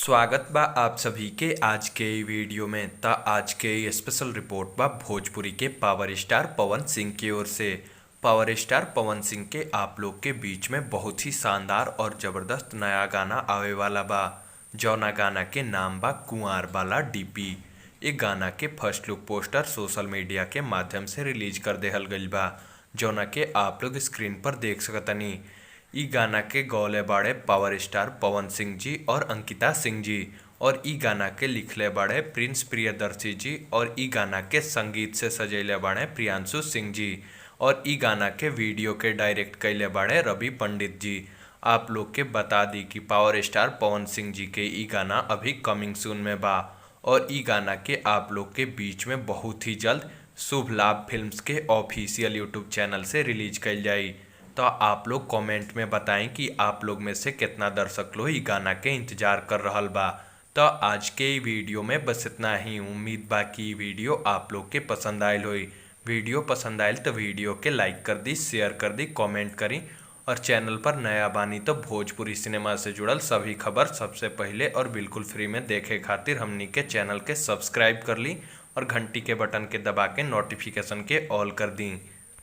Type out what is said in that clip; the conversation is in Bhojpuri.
स्वागत बा आप सभी के आज के ई वीडियो में। त आज के ई स्पेशल रिपोर्ट बा भोजपुरी के पावर स्टार पवन सिंह की ओर से। पावर स्टार पवन सिंह के आप लोग के बीच में बहुत ही शानदार और ज़बरदस्त नया गाना आवे वाला बा, जौना गाना के नाम बा कुंवार वाला डीपी। ये गाना के first look poster social media के माध्यम से रिलीज कर देहल गइल बा, जौना के आप लोग स्क्रीन पर देख सकतनी। इ गाना के गौले बाड़े पावर स्टार पवन सिंह जी और अंकिता सिंह जी और इ गाना के लिखले बाड़े प्रिंस प्रियदर्शी जी और इ गाना के संगीत से सजैले बाड़े प्रियांशु सिंह जी और इ गाना के वीडियो के डायरेक्ट कैले बाड़े रवि पंडित जी। आप लोग के बता दी कि पावर स्टार पवन सिंह जी के इ गाना अभी कमिंग सून में बा और इ गाना के आप लोग के बीच में बहुत ही जल्द शुभ लाभ फिल्म्स के ऑफिशियल यूट्यूब चैनल से रिलीज कइल जाई। तो आप लोग कमेंट में बताएं कि आप लोग में से कितना दर्शक लोग इ गाना के इंतजार कर रहल बा। तो आज के ई वीडियो में बस इतना ही। उम्मीद बा कि ई वीडियो आप लोग के पसंद आयल होई। वीडियो पसंद आयल तो वीडियो के लाइक कर दी, शेयर कर दी, कमेंट करी और चैनल पर नया बानी तो भोजपुरी सिनेमा से जुड़ल सभी खबर सबसे पहले और बिल्कुल फ्री में देखे खातिर हमनी के चैनल के सब्सक्राइब कर ली और घंटी के बटन के दबा के नोटिफिकेशन के ऑल कर दी।